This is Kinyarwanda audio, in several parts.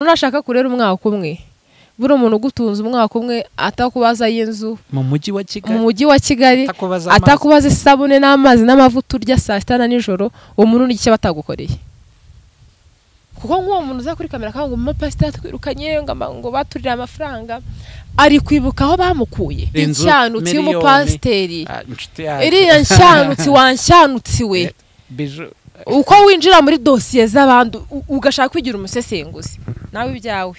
Unashaka kurera umwaka umwe, buri umuntu ugutunze umwaka umwe atakubaza y'inzu mu mujyi wa Kigali, mu mujyi wa Kigali atakubaza isabune n'amazi n'amavuta urya saa sita na nijoro, uwo muntu ni icyo batagukoreye. Kuko nk'uwo muntu uza kuri kamera akanga ngo pastor twirukanye ngo baturira amafaranga, ari kwibuka aho bamukuye. Inshanutsi y'umupasiteri, iriya nshanutsi wanshanutsiwe, uko winjira muri dosiye z'abandi ugashaka kwigira umusesenguzi, nawe ibyawe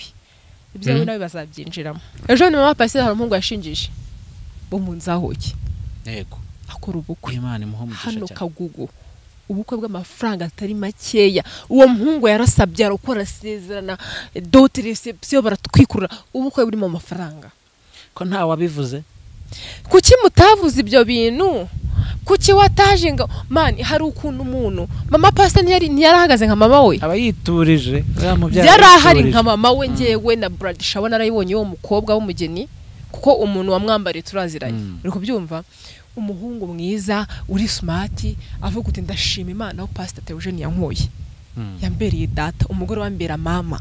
ibyawe nawe bazabyinjiramo. Ejo ni mama pasiteri hari umuhungu yashinjije bo mu nzahoke, yego, akora ubukwe Imana imuhe umugisha hano Kagugu, ubukwe bw'amafaranga atari makeya. Uwo muhungu yarasabye arakora asezerana dot reception baratwikurura, ubukwe burimo amafaranga. Ko nta wabivuze? Kuki mutavuze ibyo bintu? Kuki wataje ngo man hari ukuntu umuntu mama pastor ntiyarahagaze nka mama we, aba yiturije yarahari nka mama we. Ngewe na Brad Shabona narayibonye uwo mukobwa w'umugeni, kuko umuntu wamwambariye turaziranye, uri kubyumva, umuhungu mwiza uri smart, avuga uti ndashima Imana aho Pastor Theogene yankoye, yambereye data, umugore wambera mama,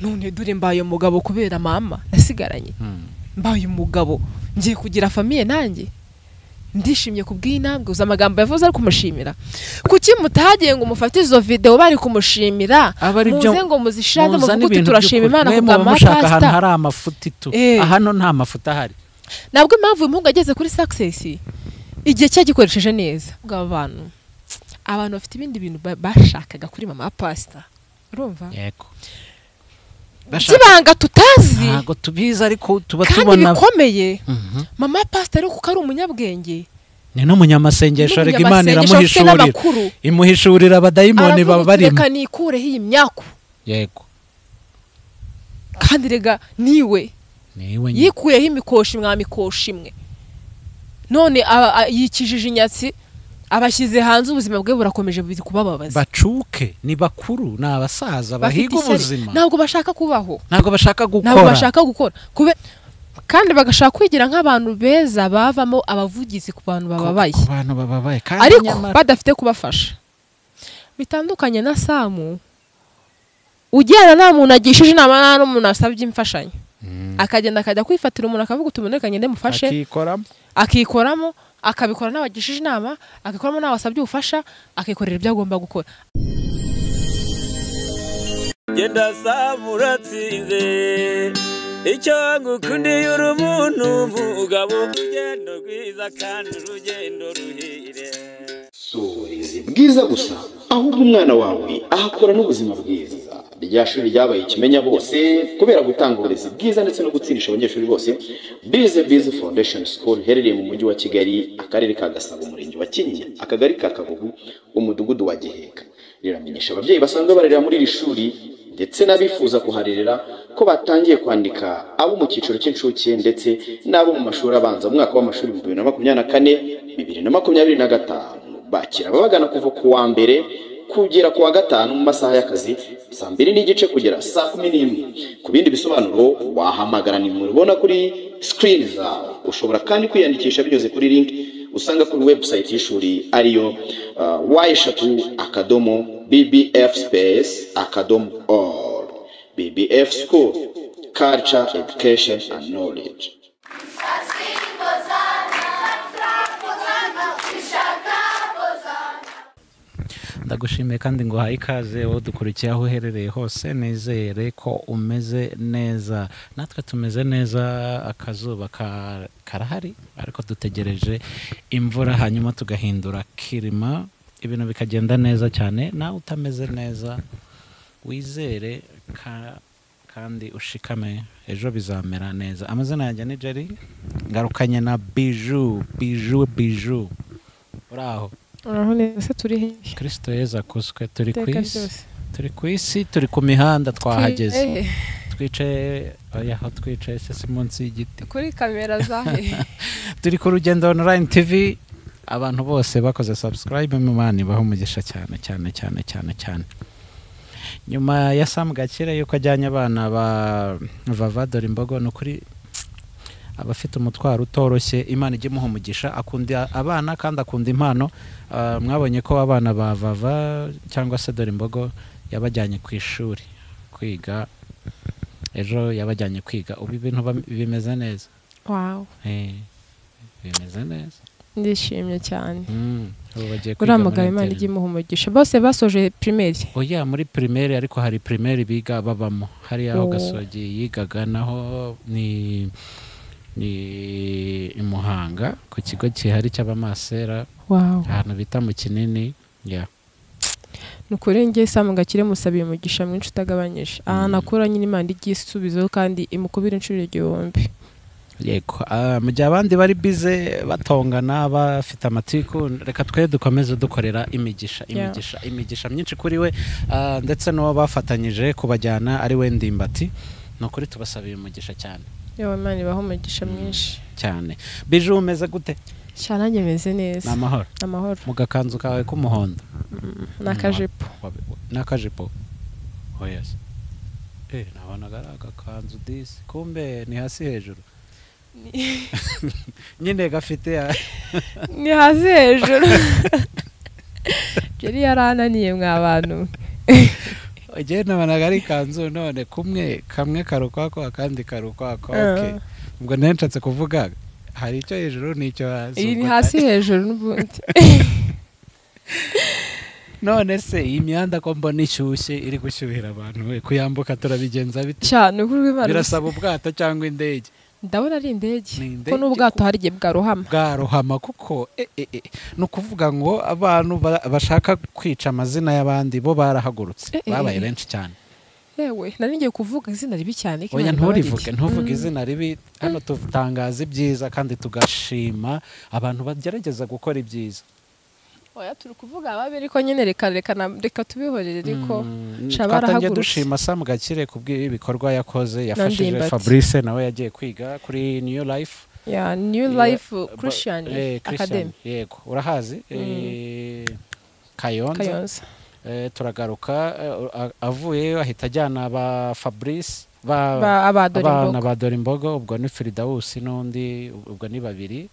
none dore mbaye umugabo kubera mama nasigaranye, mbaye umugabo ngiye kugira famille nanjye ndishimye kubw'intambwe. Uza amagambo yavuze ari kumushimira. Kuki mutagiye ngo mufate izo video bari kumushimira, muze ngo muzishande muvuge uti turashima Imana kubwa mama pastor? Hari amafuti tu hano nta mafuta ahari. Nabwo impamvu uyu muhungu ageze kuri success igihe cyagikoresheje neza. Abantu bafite ibindi bintu bashakaga kuri mama pastor, urumva? Yego, kibanga tutazi, ntago tubizi, ariko tuba tubona bikomeye. Mama pastor ariko ari umunyabwenge, ni n'umunyamasengesho, rega Imana iramuhishurira, imuhishurira abadayimoni babarimo. Reka nikureho iyi myaku. Yego, kandi rega niwe yikuyeho imikoshi mwamikoshi imwe, none yikijije inyatsi, abashyize hanze, ubuzima bwe burakomeje kubababaza. Bacuke ni bakuru, ni abasaza bahiga ubuzima, ntabwo bashaka kubaho, ntabwo bashaka gukora, ntabwo bashaka gukora, kandi bagashaka kwigira nk'abantu beza bavamo abavugizi ku bantu bababaye, ku bantu bababaye, kandi ariko badafite kubafasha. Bitandukanye na Samu ujyana nta muntu agishije inama, nta n'umuntu asabye imfashanyo, akagenda akajya kwifatira umuntu akavuga uti umuntu reka ngende mufashe, akikoramo, akabikora n'abagishije inama, akikoramo n'abasabye ubufasha, akikorera ibyo agomba gukora. Genda Samu uratsinze, icyo ngukundiye uri umuntu mugabo, urugendo rwiza kandi urugendo ruhire. Si uburezi bwiza gusa, ahubwo umwana wawe ahakura n'ubuzima bwiza. Rya shuri ryabaye ikimenya bose kubera gutanga uburezi bwiza ndetse no gutsindisha abanyeshuri bose. Bize Bize Foundation School iherereye mu mujyi wa Kigali, akarere ka Gasabo, umurenge wa Kinyinya, akagari ka Kagugu, umudugudu wa Giheka. Riramenyesha ababyeyi basanzwe barerera muri iri shuri ndetse n'abifuza kuharerera ko batangiye kwandika abo mu cyiciro cy'incuke ndetse n'abo mu mashuri abanza mu mwaka w'amashuri 2024 2025. Bakira ababagana kuva ku wa mbere kugera ku wa gatanu mu masaha y'akazi saa 2:30 kugera saa 11. Ku bindi bisobanuro wahamagara nimero ubona kuri screen zawe. Ushobora kandi kwiyandikisha binyuze kuri link usanga kuri website y'ishuri ariyo y3.bbfspace.org. BBF School, Culture, Education and Knowledge. Ndagushimiye kandi ngo uhaye ikaze wowe dukurikiye aho uherereye hose, nizere ko umeze neza. Natwe tumeze neza, akazuba karahari ariko dutegereje imvura hanyuma tugahindura kirima, ibintu bikagenda neza cyane. Nawe utameze neza wizere kandi ushikame, ejo bizamera neza. Amazina yanjye ni Jerry, ngarukanye na Bijou. Bijou, Bijou, uraho? Uraho neza, turi he? Kristo Yezu akuswe. Turi ku isi, turi ku isi, turi ku mihanda, twahageze, twicaye aho twicaye se munsi y'igiti kuri kamera zahe. Turi ku Rugendo Online TV. Abantu bose bakoze subscribe, Imana ibahe umugisha cyane cyane cyane cyane cyane. Nyuma ya Sam Gakire yuko ajyanye abana ba Vava Dore Imbogo, ni ukuri abafite umutwaro utoroshye, Imana ijye imuha umugisha. Akunda abana kandi akunda impano. Mwabonye ko abana ba Vava cyangwa se Dore Imbogo yabajyanye ku ishuri kwiga Ejo yabajyanye kwiga, ubu ibintu bimeze neza. Wow. Bimeze neza. Ndishimye cyane. Ubu bagiye kwiga. Uriya mugabo Imana ijye imuha umugisha. Bose basoje primaire. Oya, muri primaire, ariko hari primaire biga babamo. Hari aho Gasogi yigaga, naho ni i Muhanga ku kigo gihari cy'abamasera. Wow. Ahantu bita mu Kinini. Yeah. Nukuri njye Sam Gakire musabiye umugisha mwinshi utagabanyije. Ahantu akura nyine Imana ijye isubizaho kandi imukubira inshuro 1000. Yego, mu gihe abandi bari bize batongana bafite amatiku, reka twe dukomeze dukorera imigisha, imigisha, imigisha myinshi kuri we, ndetse n'uwo bafatanyije kubajyana ari we Ndimbati. Ni ukuri tubasabiye umugisha cyane. Yewe, Imana ibahe umugisha mwinshi cyane. Biju, umeze gute? Cyane, nanjye meze neza. Ni amahoro? Amahoro. Mu gakanzu kawe k'umuhondo. N'akajipo. N'akajipo. Oh yes. Nabonaga ari agakanzu disi, kumbe ni hasi hejuru. Nyine gafite Ni hasi hejuru. Jeri yarananiye mwa bantu. Njye nabonaga ari ikanzu, none kumwe kamwe kari ukwako akandi kari ukwako. Okay. Ubwo nari nshatse kuvuga hari icyo hejuru n'icyo hasi. Iyi ni hasi hejuru n'ubundi. None se iyi mihanda ko mbona ishyushye iri gushyuhira abantu, we kuyambuka turabigenza bite? Cyane, ukuri kw'Imana. Birasaba ubwato cyangwa indege? Ndabona ari indege. Ni Ko indege. N'ubwato hari igihe bwarohama. Bwarohama kuko ni ukuvuga ngo abantu bashaka kwica amazina y'abandi bo barahagurutse, babaye benshi cyane. Yewe, nari ngiye kuvuga izina ribi cyane ko Oya, Imana imbabarire. nturivuge, ntuvuge izina ribi hano. Tutangaza ibyiza kandi tugashima abantu bagerageza gukora ibyiza. Oya, turi kuvuga ababi, ariko nyine reka reka reka tubihorere, ariko sha Twatangiye barahagurutse. dushima Sam Gakire kubw'ibikorwa yakoze, yafashije Ndimbati. Fabrice, nawe yagiye kwiga kuri New Life. Ya, New Life Christian Christian, Academy. Yego, urahazi, Kayonza. Kayonza. Turagaruka, avuyeyo ahita ajyana ba Fabrice ba Abadora abana imbogo. ba Dorimbogo, ubwo ni Firidausi n'undi, ubwo ni babiri.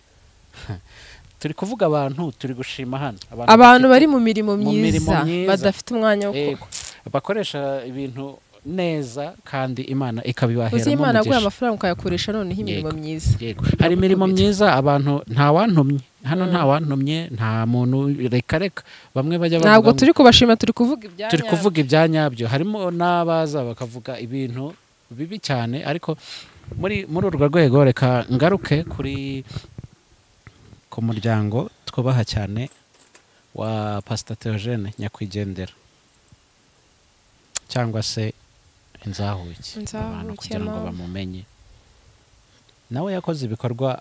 Turi kuvuga abantu turi gushima hano, Abantu bafite- bari mu mirimo mu mirimo myiza, myiza. badafite umwanya wo Yego, bakoresha ibintu neza kandi Imana ikabibaheramo Uzi Imana aguha umugisha. amafaranga ukayakoresha noneho imirimo Yego. myiza. Yego, hari imirimo myiza abantu, nta wantumye hano, nta wantumye, nta muntu, reka reka, bamwe bajya bavuga Ntabwo ngo- turi kubashima, turi kuvuga ibya Turi kuvuga ibya nyabyo. Harimo n'abaza bakavuga ibintu bibi cyane, ariko muri urwo rwego reka ngaruke ku muryango twubaha cyane wa Pastor Theogene nyakwigendera, cyangwa se Inzahuke, Inzahuke, abantu kugira ngo mama. bamumenye. Nawe yakoze ibikorwa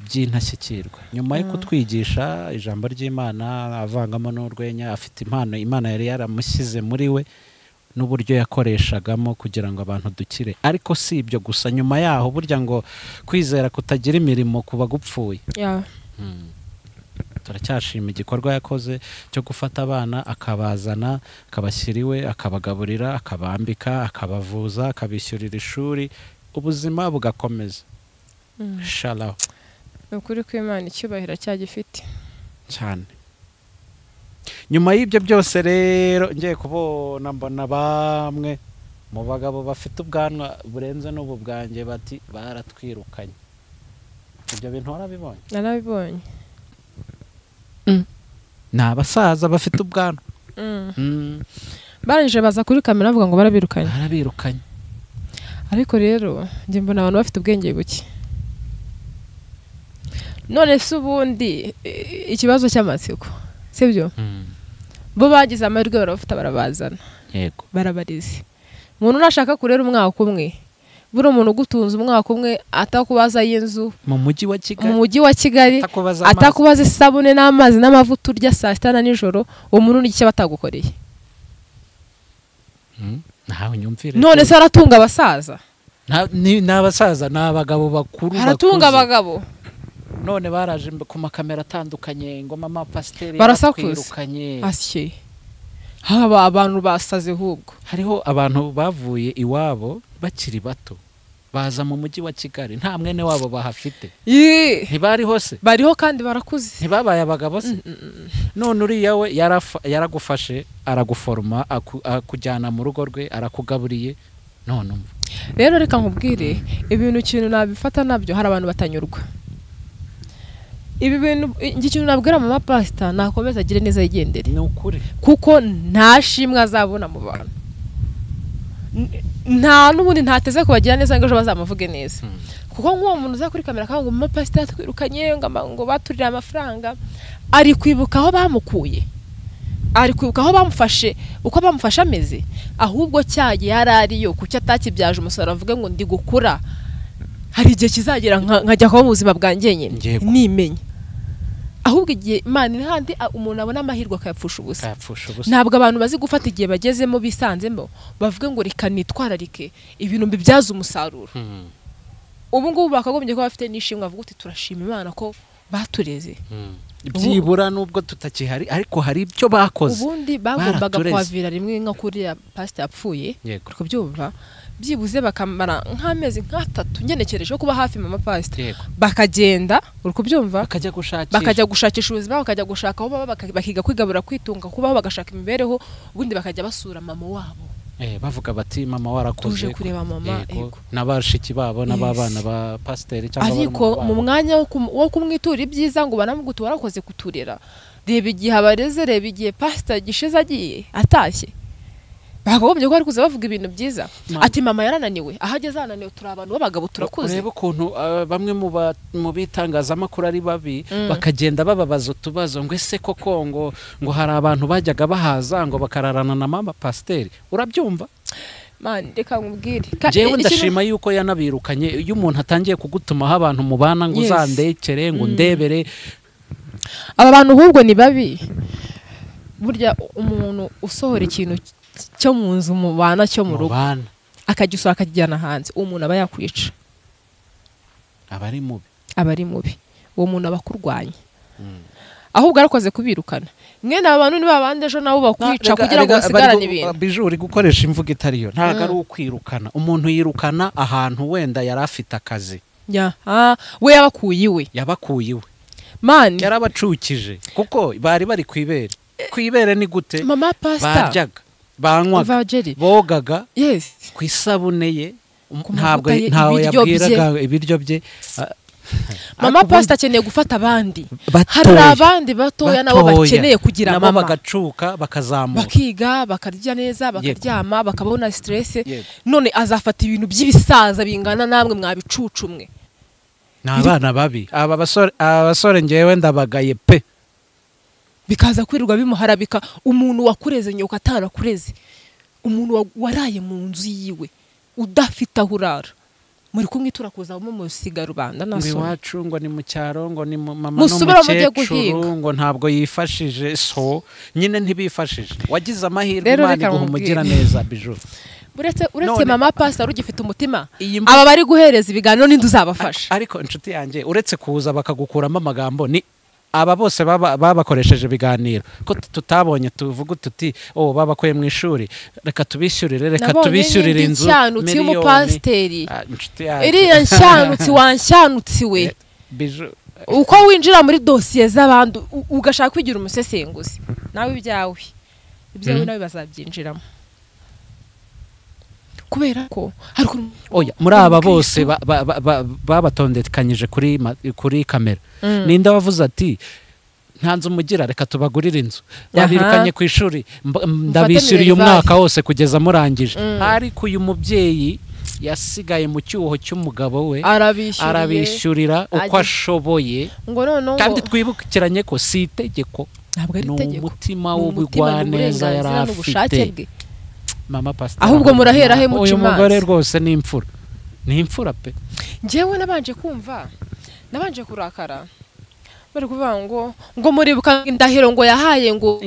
by'intashyikirwa nyuma yo kutwigisha ijambo ry'Imana avangamo n'urwenya. Afite impano Imana yari yaramushyize muri we n'uburyo yakoreshagamo kugira ngo abantu dukire. Ariko si ibyo gusa, nyuma yaho burya ngo kwizera kutagira imirimo kuba gupfuye. Turacyashima igikorwa yakoze cyo gufata abana akabazana, akabashyira iwe, akabagaburira, akabambika, akabavuza, akabishyurira ishuri, ubuzima bugakomeza. Shalaho. Ni ukuri kw'Imana, icyubahiro cyagifite. Cyane. Nyuma y'ibyo byose rero, ngiye kubona mbona bamwe mu bagabo bafite ubwanwa burenze n'ubu bwanjye bati baratwirukanye. Ibyo bintu warabibonye? Narabibonye. Ni abasaza bafite ubwanwa. Barangije baza kuri kamera bavuga ngo barabirukanye. Barabirukanye. Ariko rero njye mbona abantu bafite ubwenge buke. None se ubundi ikibazo cy'amatsiko, sibyo? Bo bagize amahirwe barabafite, barabazana, barabarize. Umuntu nashaka kurera umwaka umwe, buri umuntu ugutunze umwaka umwe atakubaza y'inzu mu mujyi wa mu Kigali, mujyi wa Kigali, atakubaza amazi. Atakubaza isabune n'amazi n'amavuta urya saa sita na nijoro, uwo muntu ni iki batagukoreye? Nawe nyumvire. None se aratunga abasaza? Ni abasaza, ni abagabo bakuru Aratunga bakuze. abagabo. None baraje ku makamera atandukanye ngo mama pasiteri Barasakuza. yaratwirukanye. Asye, haba abantu basaze ahubwo. Hariho abantu bavuye iwabo bakiri bato, baza mu mujyi wa Kigali, nta mwene wabo bahafite. Yee, Ntibariho se? Bariho kandi barakuze. Ntibabaye abagabo se? None uriya we yaragufashe, araguforoma, akujyana mu rugo rwe, arakugaburiye. None umva rero reka nkubwire ibintu kintu nabifata nabyo, hari abantu batanyurwa. Ibi bintu ikintu nabwira mama pastor, nakomeza agire neza yigendere. Ni ukuri, kuko nta shimwe azabona mu bantu, nta n'ubundi ntateze kubagira neza ngo ejo bazamuvuge neza. Kuko nk'uwo muntu uza kuri kamera akavuga ngo mama pastor yatwirukanye, ngo baturire amafaranga, ari kwibuka aho bamukuye, ari kwibuka aho bamufashe, uko bamufashe ameze. Ahubwo cyagiye yari ariyo kuki atakibyaje umusaruro, avuge ngo ndi gukura, hari igihe kizagera nkajya kuba mu buzima bwanjye nyine nimenya. Ahubwo igihe Imana iri handi umuntu abona amahirwe akayapfusha ubusa. Ntabwo abantu bazi gufata igihe bagezemo bisanzemo bavuge ngo reka nitwararike ibintu mbibyaze umusaruro. Ubu ngubu bakagombye kuba bafite n'ishimwe, bavuga uti turashima Imana ko batureze. Byibura nubwo tutakihari ariko hari ibyo bakoze. Ubundi bagombaga kwavira rimwe nka kuriya pastor yapfuye, kubyumva byibuze bakamara nk'amezi nk'atatu ngenekereje kuba hafi mama pastor, bakagenda uri kubyumva, bakajya gushakisha ubuzima, bakajya gushaka aho baba, bakiga kwigabura, kwitunga, kubaho, bagashaka imibereho, ubundi bakajya basura mama wabo. Bavuga bati mama warakoze, tuje kureba mama n'abashiki babo n'ababana ba pasiteri cyangwa ariko mu mwanya wo kumwitura ibyiza ngo banamugutu warakoze kuturera. Reba igihe abareze, reba igihe pastor gishize agiye atashye, bakagombye ko ari kuza bavuga ibintu byiza. Ati mama yarananiwe, ahageze ananiwe, turi abantu b'abagabo turakuze. Urebe ukuntu bamwe mu bitangazamakuru ari babi, bakagenda bababaza utubazo ngo ese koko ngo hari abantu bajyaga bahaza ngo bakararana na mama pasiteri, urabyumva? Man, reka nkubwire, jewe ndashima yuko yanabirukanye. Iyo umuntu atangiye kugutumaho abantu mubana ngo uzandekere ngo ndebere, aba bantu ahubwo ni babi. Burya umuntu usohora ikintu cyo mu nzu mubana cyo mu rugo akagisora akakijyana hanze, uwo muntu aba yakwica, aba ari mubi, aba ari mubi. Uwo muntu aba akurwanya. Ahubwo arakoze kubirukana. Mwene aba bantu ni babandi ejo nabo bakwica kugira ngo basigarane ibintu. Biju uri gukoresha imvugo itariyo, ntabwo ari ukwirukana. Umuntu yirukana ahantu wenda yari afite akazi, we yabakuye iwe, yabakuye iwe man, yarabacukije kuko bari bari kwibere. Kwibere ni gute? Mama pastor baryaga, banywaga, bogaga ku isabune ye, ntabwo ntawe yabwiraga ibiryo bye. Mama pastor akeneye gufata abandi, hari abandi batoya nabo bakeneye kugira mama, nabo bagacuka bakazamuka, bakiga, bakarya neza, bakaryama, bakabona stress. None azafata ibintu by'ibisaza bingana namwe mwabicucumwe. Ni abana babi aba basore, ngewe ndabagaye pe. Bikaza kwirirwa bimuharabika umuntu wakureze nyoka atarakureze, umuntu waraye mu nzu yiwe udafite aho urara, muri kumwe turakuza mu musiga rubanda naso iwacu ngo ni mu cyaro, ngo ni mama n'umukecuru, ngo ntabwo yifashije. So nyine ntibifashije, wagize amahirwe Imana iguha umugira neza. Biju uretse mama pastor ugifite umutima, aba bari guhereza ibiganiro ninde uzabafasha? Ariko inshuti yanjye, uretse kuza bakagukuramo amagambo, ni aba bose babakoresheje ibiganiro ko tutabonye tuvuga tuti oh babakuye mu ishuri, reka tubishyurire, reka tubishyurire inzu miliyoni. Y'umupasiteri iriya nshanutsi wanshanutsi we, uko winjira muri dosiye z'abandi ugashaka kwigira umusesenguzi, nawe ibyawe nawe bazabyinjiramo. Kubera ko oya muri aba bose babatondekanyije kuri kamera, ninde wavuze ati nta nzu mugira reka tubagurire inzu, babirukanye ku ishuri ndabishyuriye umwaka wose kugeza murangije. Ariko uyu mubyeyi yasigaye mu cyuho cy'umugabo we, arabishyurira uko ashoboye. Kandi twibukiranye ko si itegeko, ni umutima w'ubugwaneza yari afite. Mama pastor, ahubwo murahera he muca imanza? Uyu mugore rwose ni imfura, ni imfura pe. Njyewe nabanje kumva, nabanje kurakara bari kuvuga ngo muribuka indahiro ngo yahaye ngo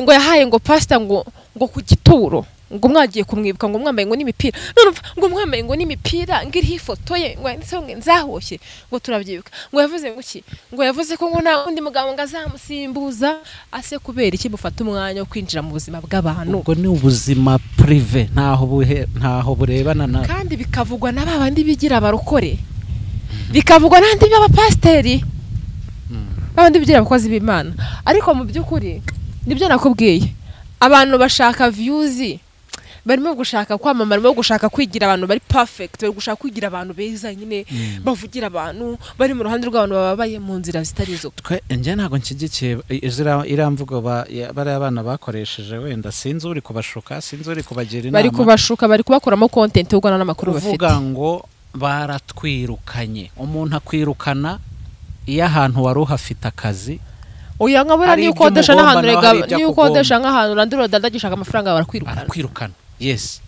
ngo yahaye ngo pastor ngo ku gituro, ngo mwagiye kumwibuka ngo mwambaye ngo n'imipira, ngo mwambaye ngo n'imipira ngiriho ifoto ye, ngo yanditseho ngo nzahoshye, ngo turabyibuka, ngo yavuze ngo iki, ngo yavuze ko ngo nta wundi mugabo ngo azamusimbuza. Ase kubera iki mufata umwanya wo kwinjira mu buzima bw'abantu? Ubwo ni ubuzima prive, ntaho burebana na, kandi bikavugwa na babandi bigira abarokore, bikavugwa n'andi b'abapasiteri, babandi bigira abakozi b'Imana. Ariko mu by'ukuri nibyo nakubwiye, abantu bashaka views. Barimo gushaka kwamamara, barimo gushaka kwigira abantu bari perfect, bari gushaka kwigira abantu beza nyine, bavugira abantu bari mu ruhande rw'abantu bababaye mu nzira zitari zo. Twe njye ntabwo nshyigikiye iriya mvugo bariya abana bakoresheje, wenda sinzi uri kubashuka, sinzi uri kubagira inama. Bari kubashuka, bari kubakuramo content ubwo n'amakuru bafite. Kuvuga ngo baratwirukanye, umuntu akwirukana iyo ahantu wari uhafite akazi. Oya nkabura niyo ukodesha n'ahantu, rega niyo ukodesha nk'ahantu urandura udadagishaka amafaranga barakwirukana. Barakwirukana. Yes.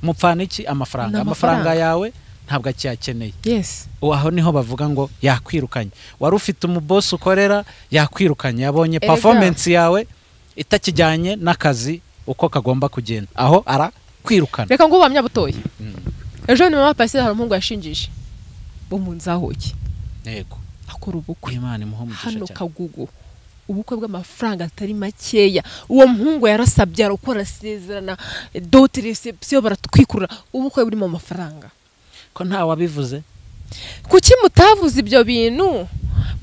Mupfana iki amafaranga? Amafaranga yawe ntabwo akiyakeneye. Yes. Aho niho bavuga ngo yakwirukanye. Wari ufite umuboss ukorera yakwirukanye, yabonye performance yawe itakijyanye n'akazi uko kagomba kugenda. Aho arakwirukana. Reka ngo ubamya butoye. Ejo ni mama pastor hari umuhungu yashinjije bo mu nzahoki. Yego. Akora ubukwe. Imana imuhe umugisha cyane. Hano Kagugu. Ubukwe bw'amafaranga atari makeya. Uwo muhungu yarasabye arakora sezerana dot reception baratwikurura, ubukwe burimo amafaranga. Ko nta wabivuze? Kuki mutavuze ibyo bintu?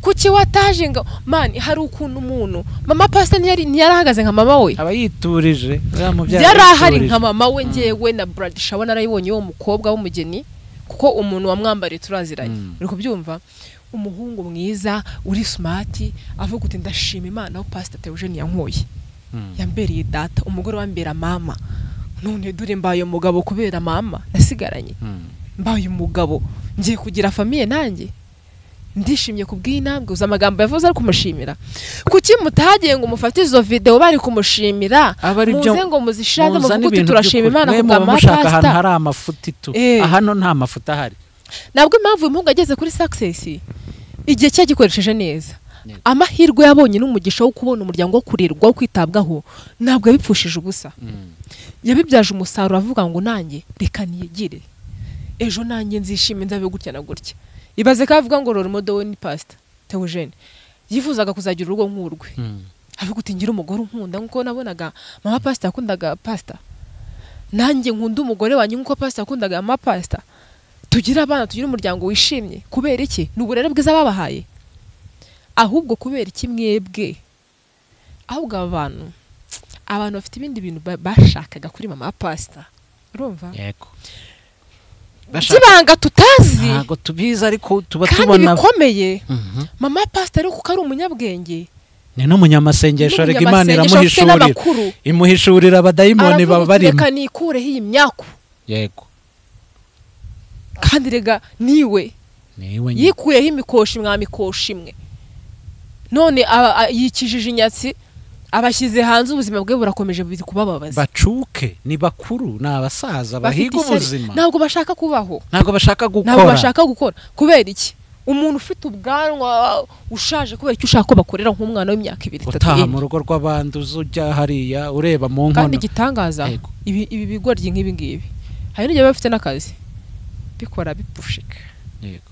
Kuki wataje ngo man hari ukuntu umuntu mama pastor ntiyarahagaze nka mama we? Aba yiturije, yarahari nka mama we. Ngewe na Brad Shabona narayibonye uwo mukobwa w'umugeni, kuko umuntu wamwambariye turaziranye. Uri kubyumva? Umuhungu mwiza uri smart avuga uti ndashima Imana aho Pastor Theogene yankoye, yambereye data, umugore wambera mama, none dore mbaye umugabo kubera mama nasigaranye, mbaye umugabo ngiye kugira famille nanjye ndishimye kubw'intambwe. Uza amagambo yavuze ari kumushimira. Kuki mutagiye ngo mufate izo video bari kumushimira, muze ngo muzishande muvuge uti turashima Imana kubwa mama pastor? Hari amafuti tu ahano nta mafuta ahari. Nabwo impamvu uyu muhungu ageze kuri success igihe cyagikoresheje neza, amahirwe yabonye n'umugisha wo kubona umuryango wo kurirwa wo kwitabwaho, ntabwo yabipfushije ubusa. Yabibyaje umusaruro avuga ngo nanjye reka niyigire, ejo nanjye nzishime nzabe gutya na gutya. Ibaze ko avuga ngo role model we ni Pastor Theogene, yifuzaga kuzagira urugo nk'urwe. Avuga uti ngira umugore unkunda nkuko nabonaga mama pastor yakundaga pastor, nanjye nkunda umugore wanjye nkuko pastor yakundaga mama pastor, tugira abana, tugira umuryango wishimye. Kubera iki? Ni uburere bwiza babahaye. Ahubwo kubera iki mwebwe? Ahubwo abantu bafite ibindi bintu bashakaga kuri mama pastor. Urumva? Yego. Kibanga tutazi. Ntago tubizi ariko tuba tubona bikomeye. Mama pastor ariko ko ari umunyabwenge. Ni n'umunyamasengesho, rega Imana iramuhishurira. Imuhishurira abadayimoni baba barimo. Reka nikureho iyi myaku. Yego. Kandi rega niwe yikuyeho imikoshi mwamikoshi imwe, none yikijije inyatsi abashyize hanze, ubuzima bwe burakomeje kubababaza. Bacuke ni bakuru, ni abasaza bahiga ubuzima, ntabwo bashaka kubaho, ntabwo bashaka gukora, ntabwo bashaka gukora. Kubera iki? Umuntu ufite ubwanwa ushaje, kubera icyo ushaka ko bakorera nk'umwana w'imyaka 2 3 utaha mu rugo rw'abandi ujya hariya ureba mu nkono. Kandi igitangaza ibi bigoryi nk'ibi ngibi hari n'igihe bafite n'akazi bikora bipushika. Yego.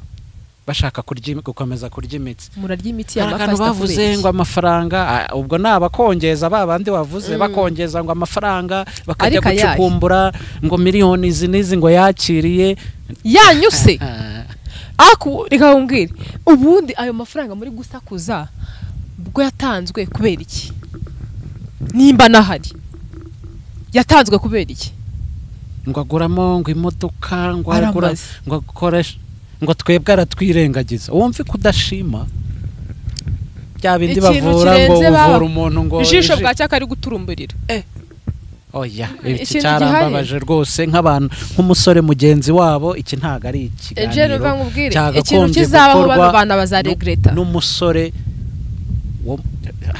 Bashaka kurya, gukomeza kurya imitsi. Murarya imitsi ya mapasta bavuze ngo amafaranga, ubwo nabakongeza babandi wavuze bakongeza ngo amafaranga bakajya gucukumbura ngo miliyoni izi nizi ngo yakiriye yanyuse. Aku reka umbwire ubundi ayo mafaranga muri gusakuza bwo yatanzwe kubera iki? Nimba nahari yatanzwe kubera iki? Ngo aguramo ngo imodoka, ngo agura, ngo akoresha, ngo twebwe aratwirengagiza. Wumve kudashima bya bindi bavura ngo uvura umuntu ngo ijisho bwacya kari guturumburira. Oya, iki cyarambabaje rwose nk'abantu nk'umusore mugenzi wabo. Iki ntago ari ikiganiro ikintu kizabaho bano bana bazaregreta n'umusore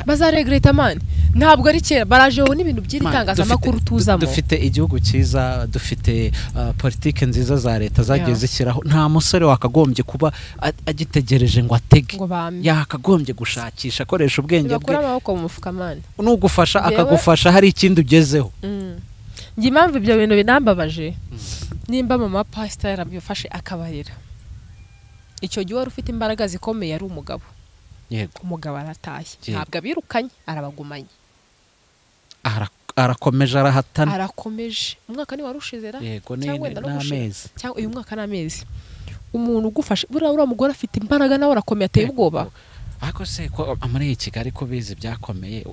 bazaregreta man. Ntabwo ari kera barajeho n'ibintu by'itangazamakuru tuzamo. Dufite igihugu cyiza, dufite politike nziza za leta zagiye zishyiraho. Nta musore wakagombye kuba agitegereje ngo atege, yakagombye gushakisha akoresha ubwenge bwe, amaboko mu mufuka man, nugufasha akagufasha hari ikindi ugezeho. Ngi impamvu ibyo bintu binambabaje, nimba mama pastor yarabifashe akabarira, icyo gihe wari ufite imbaraga zikomeye ari umugabo. Yego. Umugabo aratashye, ntabwo abirukanye, arabagumanye. Arakomeje arahatana, arakomeje. Umwaka ni warushize ra? Yego, n'amezi. Cyangwa uyu mwaka n'amezi. Umuntu ugufashe buriya uriya mugore afite imbaraga nawe arakomeye, ateye ubwoba. Ariko se ko muri Kigali ko bizi byakomeye,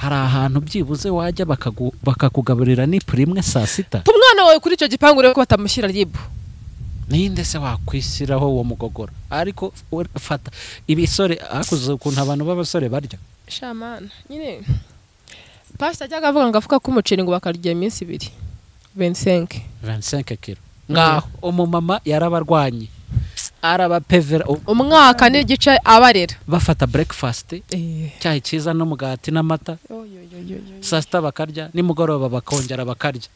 Hari ahantu byibuze wajya bakakugaburira nipuri imwe saa sita. Umwana wawe kuri icyo gipangu urebe ko batamushyira ribu. Ninde se wakwishyiraho uwo mugogoro? Ariko fata ibisore akuze ukuntu abantu b'abasore barya. Shamana nyine pastor ajyaga avuga ngo afuka k'umuceri ngo bakarya iminsi ibiri 25 kilo. Ngaho umumama yarabarwanye arabapevera umwaka n'igice abarera bafata breakfast cyayi cyiza n'umugati n'amata, saa sita bakarya, nimugoroba bakongera bakarya.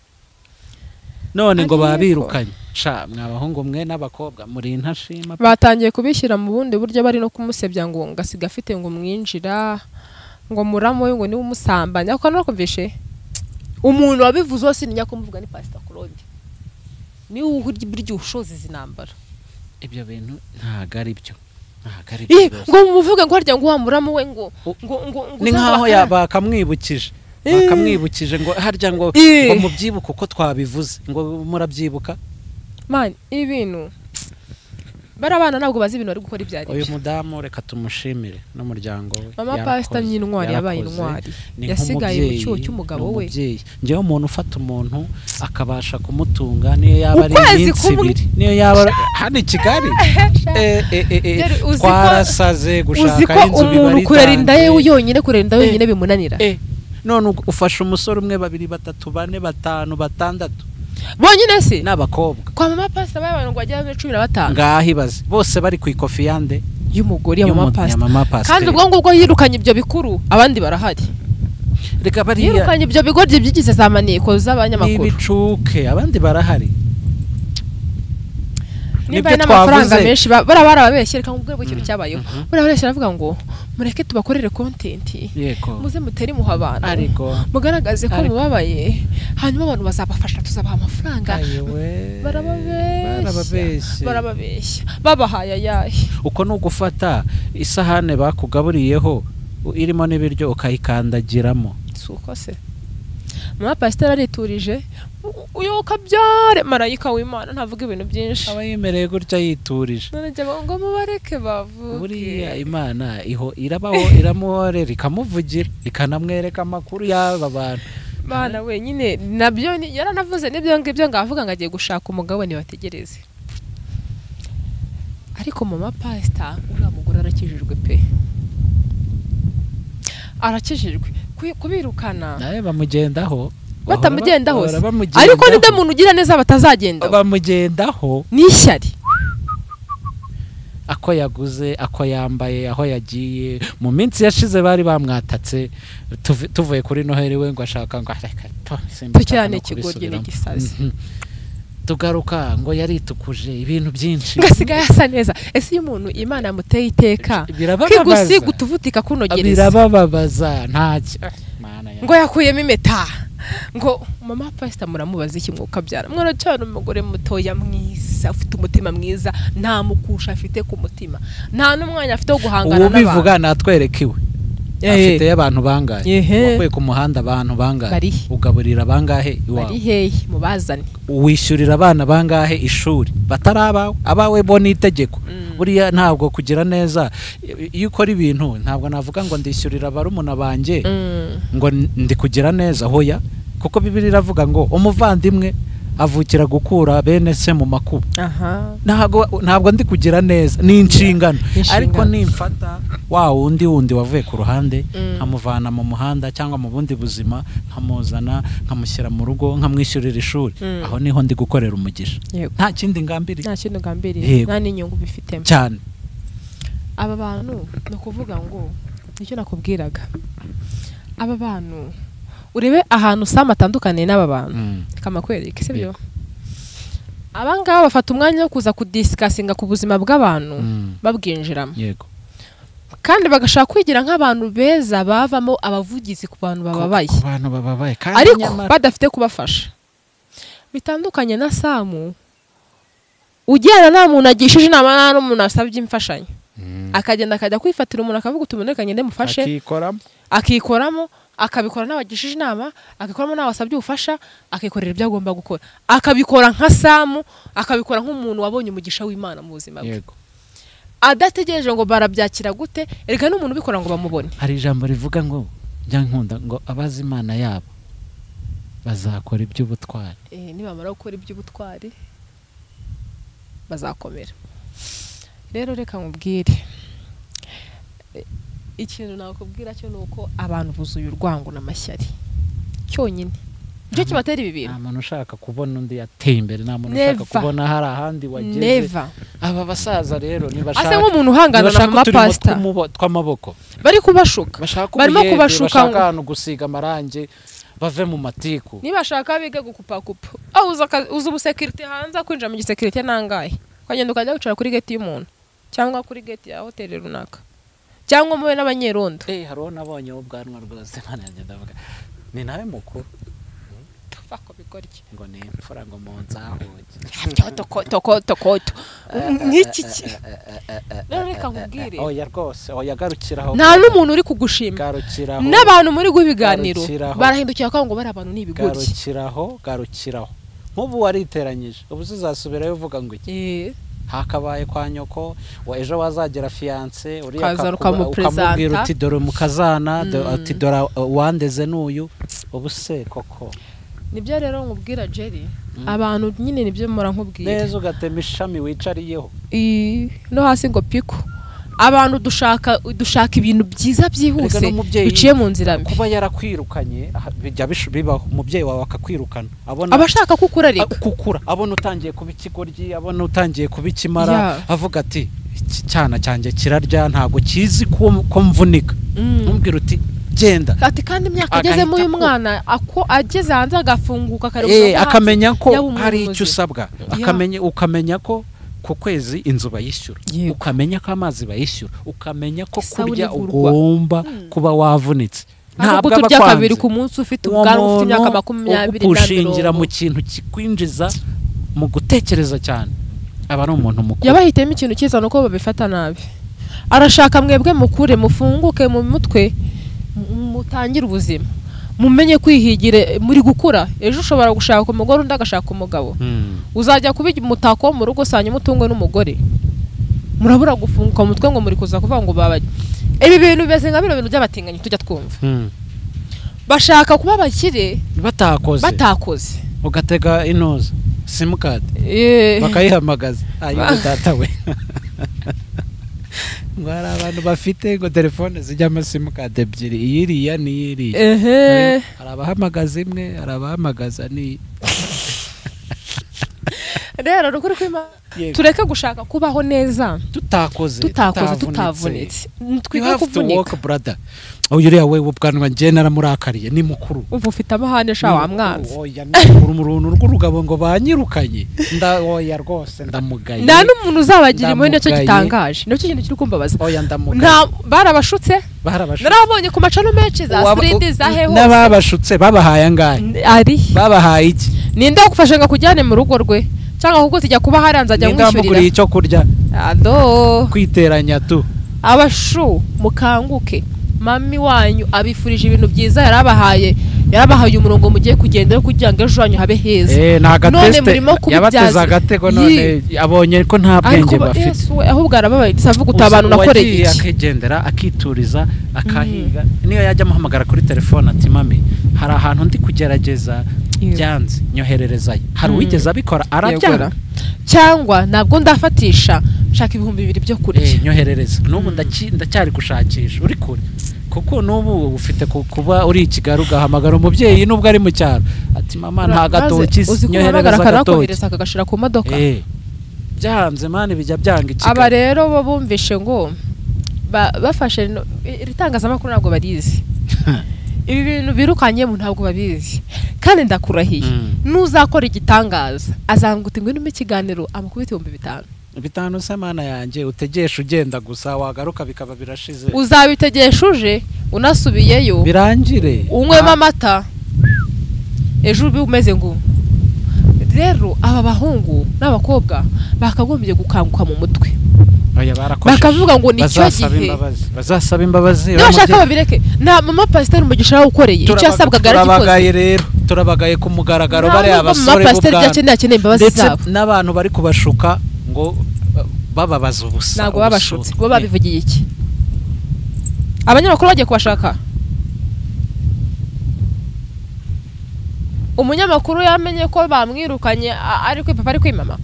None ngo babirukanye. Sha mwabahungu mwe n'abakobwa muri intashima. Batangiye kubishyira mu bundi buryo bari no kumusebya ngo ngasiga afite ngo mwinjira ngo muramo ngo niwe umusambanya. Uko nakumvishe umuntu wabivuze wose ninya kumuvuga ni Pastor Claude. Ni buryo ushoza izi ntambara. Ibyo bintu ntago ari byo. Ntago ari byo. Ngo muvuge ngo harya ngo wa muramo we ngo ngo ngo ni nkaho bakamwibukije. Bakamwibukije ngo harya ngo mubyibuka uko twabivuze ngo murabyibuka. Man ibintu barabana ntabwo bazi ibintu bari gukora ibyari. Uyu mudamu reka tumushimire n'umuryango we. Mama Pastor ni intwari, yabaye intwari. Yasigaye mu cyuho cy'umugabo we. Ngewe umuntu ufata umuntu akabasha kumutunga niyo yaba ari iminsi ibiri, niyo yaba hano i Kigali. Twarasaze gushaka inzu bibarita. Kurera inda ye yonyine, kurera inda yonyine bimunanira. None ufasha umusore umwe, babiri, batatu, bane, batanu, batandatu bonyine se n'abakobwa. Kwa mama Pastor babaye ngo bajya 15. Ngaho ibaze bose bari ku ikofi yande y'umugore ya mama Pastor. Kandi ubwo ngubwo yirukanye ibyo bikuru abandi barahari. Reka bariya yirukanye ibyo bigoryi byigize za maneko z'abanyamakuru. Ibicuke abandi barahari. Niba n'amafaranga menshi barababeshye reka ngubwo ikintu cyabayeho. Barababeshye aravuga ngo mureke tubakorere content. Muze mutere muha abantu. Ariko mugaragaze ko mubabaye hanyuma abantu bazabafasha tuzabaha amafaranga. Barababeshya. Babahaye ayahe. Uko no gufata isahane bakugaburiyeho irimo n'ibiryo ukayikandagiramo. Suko se. Mama Pastor ariturije uyo kabyare marayika w'Imana ntavuga ibintu byinshi. Aba yemereye gutya yiturije. None jya ngo mubareke bavuge. Buriya Imana iho irabaho iramuhorera ikamuvugira ikanamwereka amakuru y'aba bantu. Bana wenyine nabyo yaranavuze n'ibyo ngibyo ngavuga ngo agiye gushaka umugabo nibategereze. Ariko mama Pastor uriya mugore arakijijwe pe. Arakijijwe kubirukana. Nawe bamugendaho. Batamugendaho se. Ariko ninde muntu ugira neza batazagenda? Bamugendaho. Ni ishyari. Ako yaguze, ako yambaye, aho yagiye. Mu minsi yashize bari bamwatatse tuvuye kuri Noheli we ngo ashaka ngo reka to simba ikigoryi n'igisazi. Tugaruka ngo yaritukuje ibintu byinshi. Ngasigaye asa neza. Ese iyo umuntu Imana amuteye iteka kigusiga utuvutika kunogereza. Birabababaza ntacyo. Ngo yakuyemo impeta. Ngo mama Pastor muramubaza iki mwuka byara. Mwana cyane umugore mutoya mwiza ufite umutima mwiza nta mukusha afite ku mutima. Nta n'umwanya afite wo guhangana n'abantu. Ubivuga natwereke iwe. Afite abantu bangahe? Wakuye ku muhanda abantu bangahe? Ugaburira bangahe iwawe? Bari hehe mubazane? Wishyurira abana bangahe ishuri? Batari abawe, abawe bo ni itegeko. Buriya ntabwo kugira neza iyo ukora ibintu ntabwo navuga ngo ndishyurira barumuna banjye ngo ndi kugira neza hoya, kuko Bibiliya iravuga ngo umuvandimwe avukira gukura bene se mu makuba. Ntabwo ndi kugira neza ni inshingano, ariko nimfata wa wundi wavuye ku ruhande nkamuvana mu muhanda cyangwa mu bundi buzima nkamuzana nkamushyira mu rugo nkamwishyurira ishuri, aho niho ndi gukorera umugisha. Nta kindi ngambiriye, nta kindi ngambiriye, nta n'inyungu bifitemo cyane. Aba bantu no kuvuga ngo nicyo nakubwiraga, aba bantu urebe ahantu Sam atandukaniye n'aba bantu kamakwereke sibyo. Abangaba bafata umwanya wo kuza kudiscussinga ku buzima bw'abantu babwinjiramo. Yego. Kandi bagashaka kwigira nk'abantu beza bavamo abavugizi ku bantu bababaye. Ku bantu bababaye kandi ariko badafite kubafasha. Bitandukanye na Samu ugera nta muntu agishije inama nta n'umuntu asabye imfashanyo. Akagenda akajya kwifatira umuntu akavuga utumuneka ngende mufashe. Akikoramo akabikora n'abagishije inama, akabikoramo n'abasabye ubufasha, akikorera ibyo agomba gukora, akabikora nka Samu, akabikora nk'umuntu wabonye umugisha w'Imana mu buzima bwe. Yego. Adategereje ngo barabyakira gute, erega n'umuntu ubikora ngo bamubone. Hari ijambo rivuga ngo Njya nkunda ngo abazi Imana yabo bazakora iby'ubutwari. Nibamara gukora iby'ubutwari bazakomera. Rero reka nkubwire ikintu nakubwira cyo nuko abantu buzuye urwango n'amashyari cyonyine nicyo kibatera ibi bintu. Nta muntu ushaka kubona undi yateye imbere, nta muntu ushaka kubona hari ahandi wageze. Aba basaza rero nibashaka ase nk'umuntu uhangana na mama pastor tw'amaboko bari kubashuka, barimo kubashuka bashaka ahantu gusiga amarangi bave mu matiku. Nibashaka bige gukupakupa uza ubusekirite hanze kwinjira mu gisekirite nangahe ukagenda ukajya wicara kuri gate y'umuntu cyangwa kuri gate ya hoteli runaka cyangwa mube n'abanyerondo. Hariho nabonye ubwanwa rwose Imana yanjye ndavuga ni nawe mukuru tufako bigorye ngo ni imfura ngo munzahuge toko toko nk'iki. Rero reka nkubwire, oya rwose, oya garukiraho, nta n'umuntu uri kugushima, n'abantu muri guha ibiganiro barahindukira ko ngo bari abantu ni ibigoryi. Garukiraho, garukiraho. Nk'ubu wariteranyije ubu uzasubirayo uvuga ngo iki hakabaye kwa nyoko wa ejo wazagera fiance uriya ukamubwira uti dore mukazana, ati dore wandeze n'uyu ubu se koko. Nibyo rero nkubwira Jerry, abantu nyine nibyo mora nkubwira neza ugatema ishami wicariyeho no hasi ngo piko. Abantu dushaka ibintu byiza byihuse biciye mu nzira mbi. Kuba yarakwirukanye bijya bibaho, umubyeyi wawe akakwirukana abona abashaka kukurarika kukura, abona utangiye kuba ikigoryi, abona utangiye kuba ikimara, avuga ati iki cyana cyanjye kirarya ntago kizi ko mvunika, ntumbwira uti genda. Ati kandi imyaka agezemo uyu mwana ako ageze hanze agafunguka akareba akamenya ko hari icyo usabwa, akamenya ukamenya ko ku kwezi inzu bayishyura, ukamenya ko amazi bayishyura, ukamenya ko kurya ugomba kuba wavunitse. Ntabwo turya kabiri ku munsi ufite ubwanwa ufite imyaka 20 ushingira mu kintu kikwinjiza mu gutekereza cyane aba ari umuntu mukuru. Yabahitemo ikintu cyiza nuko babifata nabi. Arashaka mwebwe mukure mufunguke mu mutwe mutangire ubuzima, mumenye kwihigire muri gukura. Ejo ushobora gushaka umugore undi agashaka umugabo, uzajya kuba umutako mu rugo sanya umutungwe n'umugore. Murabura gufunguka mu mutwe ngo muri kuza kuvuga ngo babaye ibi bintu bimeze nka bino bintu by'abatinganyi tujya twumva. Bashaka kuba abakire batakoze ugatega inoza simukadi bakayihamagaza ayo data we ngo hari abantu bafite ngo telefone zijyamo simukadi ebyiri, iyiriya n'iyiriya, hari abahamagaza imwe, hari abahamagaza ni rero rukuri kwima. Tureke gushaka kubaho neza tutakoze tutavunitse. Twige kuvunika brother. Uyu uriya we ubwanwa njye naramurakariye ni mukuru. Ubu ufite amahane sha wa mwanzi. Oya ni mukuru mu runtu rw'urugabo ngo banyirukanye. Oya rwose ndamugaye. Nta n'umuntu uzabagira impuhwe, nicyo gitangaje. Nicyo kintu kiri kumbabaza. Oya ndamugaye. Nta barabashutse? Narabonye ku macano menshi za 3D za heho. N'ababashutse babahaye angahe? Ari. Babahaye iki? Ninde wagufashe ngo akujyane mu rugo rwe? Cyangwa kuko tujya kuba haranze ajya mwishyurira. Ninde icyo kurya? Ado. Kwiteranya tu. Abashu mukanguke. Mami wanyu abifurije ibintu byiza yarabahaye umurongo mugiye kugendera kugira ngo ejo hanyu habe heza. None murimo kubibyaza agatego none abonye ko nta bwenge bafite. Ahubwo arababaye avuga utabana nakoreye iki? Akigendera akituriza akahiga niyo yajya amuhamagara kuri telefone ati mami hari ahantu ndi kugerageza byanze nyohererezayo. Hari uwigeze abikora arabyanga cyangwa ntabwo ndafatisha nshaka 2000 byo kurya nyoherereza. N'ubu ndacyari gushakisha uri kure kuko n'ubu ufite kuba uri i Kigali ugahamagara umubyeyi nubwo ari mu cyaro ati mama nta gatoki nyoherereza agatoki akagashira ku modoka. Byanze mani bijya byanga i Kigali. Aba rero bo bumvishe ngo bafashe iri tangazamakuru ntabwo barizi. Ibi bintu birukanye mu ntabwo babizi. Kandi ndakurahiye nuzakora igitangaza azanguta ngo nume ikiganiro amakubita 5000. 5 se mana yanjye utegesha ugenda gusa wagaruka bikaba birashize. Uzabitegesha uje unasubiyeyo birangire unywemo amata ejo ube umeze ngo. Rero aba bahungu n'abakobwa bakagombye gukanguka mu mutwe. Bakavuga ngo nicyo gihe bazasaba imbabazi nibashaka babireke. Nta mama pasiteri Umugisha yawukoreye icyo yasabwaga yaragikoze. Turabagaye rero, turabagaye ku mugaragaro bari abasore b'ubwana akeneye imbabazi zabo n'abantu bari kubashuka ngo bababaza ubusa. Ntabwo babashutse bo babivugiye iki? Abanyamakuru bagiye kubashaka. Umunyamakuru yamenye ko bamwirukanye ari kwi papa ari kwi mama,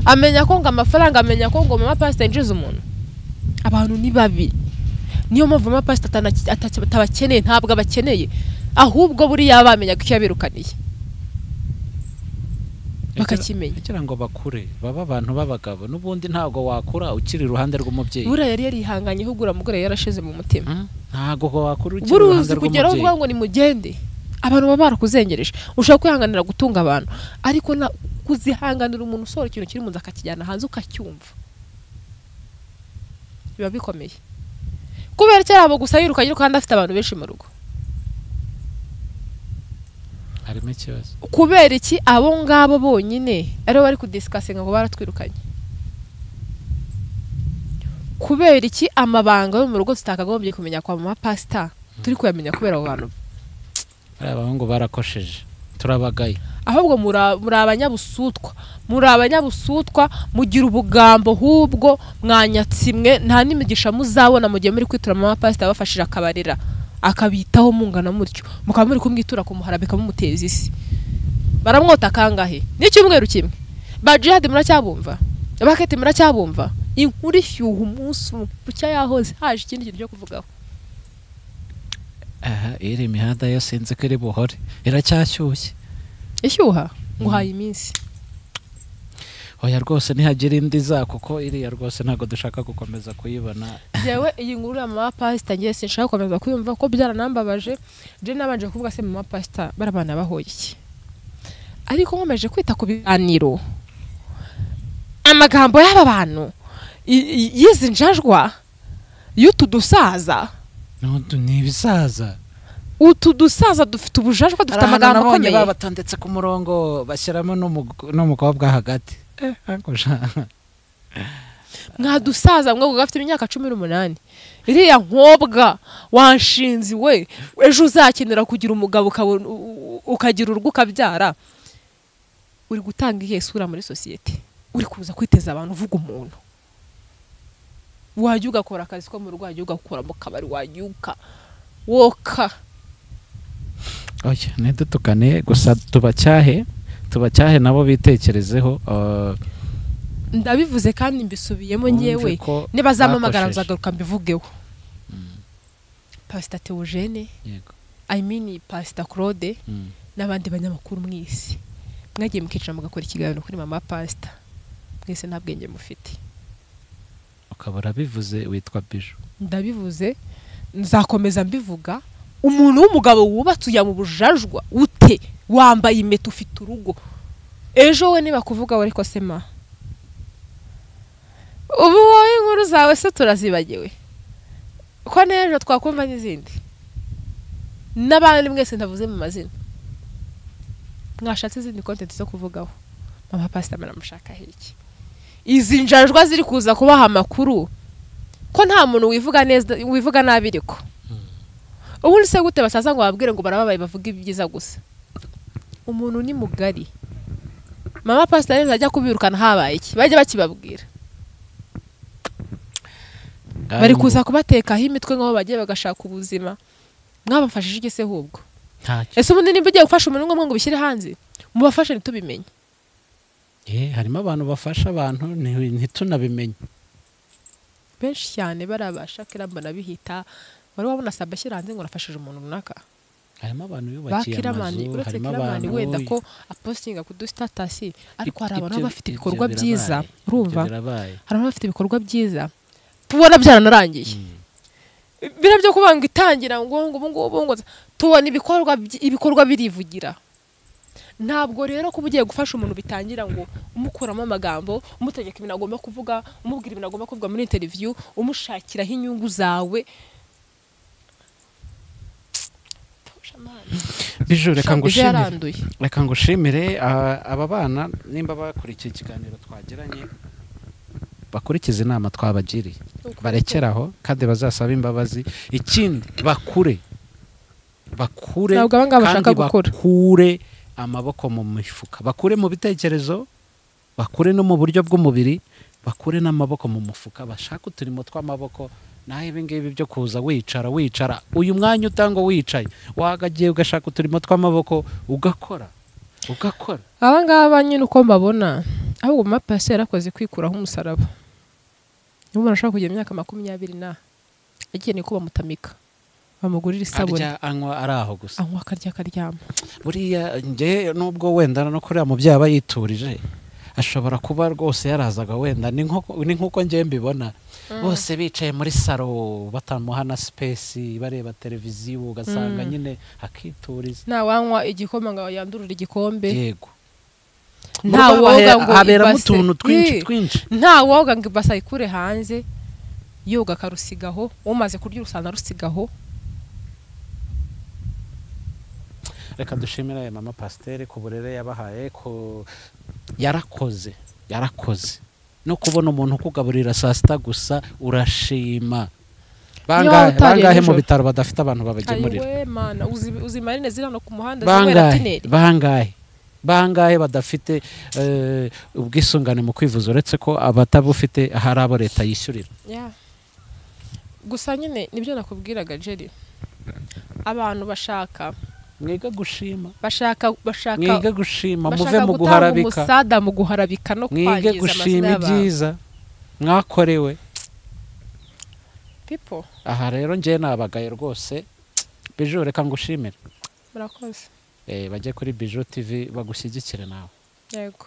amenya ko ngo amafaranga, amenya ko ngo mama pastor yinjiza umuntu. Abantu ni babi, niyo mpamvu mama pastor atabakeneye, ntabwo abakeneye, ahubwo buriya bamenyaga icyo yabirukaniye bakakimenya kugira ngo bakure baba abantu b'abagabo. N'ubundi ntabwo wakura ukiri iruhande rw'umubyeyi. Buriya yari yarihanganye hugura mugore yarashize mu mutima. Ntabwo wakura ukiri iruhande rw'umubyeyi. Kugeraho uvuga ngo nimugende, abantu baba barakuzengereje. Ushobora kwihanganira gutunga abantu, ariko kuzihanganira umuntu usohora ikintu kiri mu nzu akakijyana hanze ukacyumva, biba bikomeye. Kubera icyo abo gusa yirukanye kandi afite abantu benshi mu rugo, harimo ikibazo. Kubera iki abo ngabo bonyine aribo bari kudiscussinga ngo baratwirukanye? Kubera iki amabanga yo mu rugo tutakagombye kumenya kwa mama pastor turi kuyamenya kubera abo bantu? Abahungu barakosheje, turabagaye. Ahubwo muri abanyabusutwa, muri abanyabusutwa, mugira ubugambo hubwo mwanyatsimwe, nta n'imigisha muzabona mu gihe muri kwitura mama pastor abafashije akabarera akabitaho mungana mutyo, mukaba muri kumwitura kumuharabika mumuteza isi. Baramwota kangahe? N'icyumweru kimwe. Ba Jihad muracyabumva, abakete muracyabumva, inkuru ishyuha umunsi bucya yahoze haje ikindi kintu cyo kuvugaho. Aha iri imihanda yo sinzi ko iri buhore, iracyashyushye. Ishyuha nguhaye iminsi. Oya rwose ntihagira indi za, kuko iriya rwose ntabwo dushaka gukomeza kuyibona. Jewe iyi nkuru ya mama pastor ngiye sinshaka gukomeza kuyumva ko byaranambabaje. Je nabanje kuvuga se mama pastor barabana bahoye iki, ariko nkomeje kwita ku biganiro, amagambo y'aba bantu yizi njajwa y'utu dusaza. Ni ibisaza, utu dusaza dufite ubujajwa, dufite amagambo akomeye. Babatondetse ku murongo bashyiramo n'umukobwa hagati. Mwadusaza mwe gafite imyaka 18, iriya nkobwa wanshinzi we, ejo uzakenera kugira umugabo ukagira urugo ukabyara, uri gutanga iyihe sura muri sosiyete? Uri kuza kwiteza abantu uvuga umuntu. Wajya ugakora akazi ko mu rugo, wajya ugakora mu kabari, wajya woka. Oya ntidutukane gusa, tubacyahe nabo bitekerezeho. Ndabivuze kandi mbisubiyemo ngewe, nibazampamagara nzagaruka mbivugeho. Pastor Theogene, yego, I mean Pastor Claude n'abandi banyamakuru mwese mwagiye mukicara mugakora ikiganiro kuri mama pastor, mwese nta bwenge mufite. Ukaba urabivuze witwa Biju. Ndabivuze nzakomeza mbivuga. Umuntu w'umugabo wubatse uya mu bujajwa ute, wambaye impeta, ufite urugo, ejo we niba kuvuga we ariko sema ubu wowe inkuru zawe se turazibagiwe ko n'ejo twakumva n'izindi. N'abandi mwese ntavuze mu mazina, mwashatse izindi content zo kuvugaho. Mama pastor muramushaka iki? Izi njajwa ziri kuza kubaha amakuru ko nta muntu wivuga neza wivuga nabi, ariko ubundi se gute basaza ngo babwire ngo barababaye bavuga ibyiza gusa? Umuntu ni mugari. Mama pastor rero ajya kubirukana habaye iki? Bajye bakibabwira. Bari kuza kubatekaho imitwe ngo bagiye bagashaka ubuzima. Mwabafashije iki se hubwo? Ese ubundi nimba ugiye gufasha umuntu ngo bishyire hanze, mubafashe ntitubimenye. Harimo abantu bafasha abantu ntitunabimenye. Benshi cyane barabasha kirambona bihita. Wari wabona saba ashyira hanze ngo nafashije umuntu runaka? Harimo abantu yubakiye amazu, harimo abantu wenda ko apostinga ku status, ariko hari abantu bafite ibikorwa byiza, urumva? Hari abantu bafite ibikorwa byiza tubona byaranarangiye. Bira byo kubanga itangira ngo ngo tubona ibikorwa birivugira. Ntabwo rero kuba ugiye gufasha umuntu bitangira ngo umukuramo amagambo, umutegeka ibintu agomba kuvuga, umubwira ibintu agomba kuvuga muri interview, umushakiraho inyungu zawe. Biju, reka ngushimire. Reka ngushimire aba bana nimba bakurikiye ikiganiro twagiranye, bakurikize inama twabagiriye, barekeraho kandi bazasaba imbabazi. Ikindi bakure kandi bakure amaboko mu mifuka, bakure mu bitekerezo, bakure no mu buryo bw'umubiri, bakure n'amaboko mu mufuka, bashaka uturimo tw'amaboko. Naho ibi ngibi byo kuza wicara uyu mwanya utanga wicaye, wagagiye ugashaka uturimo tw'amaboko ugakora. Ugakora. Aba ngaba nyine uko mbabona, ahubwo mama pastor yarakoze kwikuraho umusaraba. Niba umuntu ashobora kugira imyaka 20 na agiye niko bamutamika, bamugurira isabune, arya anywa ari aho gusa, anywa akarya akaryama. Buriya njye nubwo wenda no kuriya mubyeyi aba yiturije, ashobora kuba rwose yarazaga wenda ni nkuko njye mbibona, bose bicaye muri saro batamuha na space, bareba televiziyo, ugasanga nyine akituriza. Nta wanywa igikoma ngo yandurure igikombe. Yego. Nta woga ngo haberamo utuntu twinshi twinshi. Nta woga ngo ibase ayikure hanze, yoga akarusigaho, umaze kurya urusana rusigaho. Reka dushimire mama pasiteri ku burere yabahaye, ko yarakoze. No kubona umuntu ukugaburira saa sita gusa urashima. Bangahe mu bitaro badafite abantu babagemurira? Ayiwe mana, uzi marine ziri hano ku muhanda zinywera tineri. Bangahe badafite ubwisungane mu kwivuza, uretse ko abatabufite hari abo leta yishyurira. Gusa nyine nibyo nakubwiraga Jerry, abantu bashaka mwiga gushima, bashaka mwiga gushima, muve mu guharabika, umusada mu guharabika no kwangiza gushima ibyiza mwakorewe. People, aha rero nje nabagaye rwose. Bijou, reka ngushimire. Murakoze. Bajye kuri Bijou TV bagushyigikire nawe. Yego.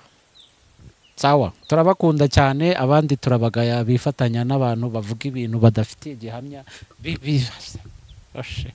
Sawa, turabakunda cyane, abandi turabagaya bifatanya n'abantu bavuga ibintu badafitiye gihamya. Oshe.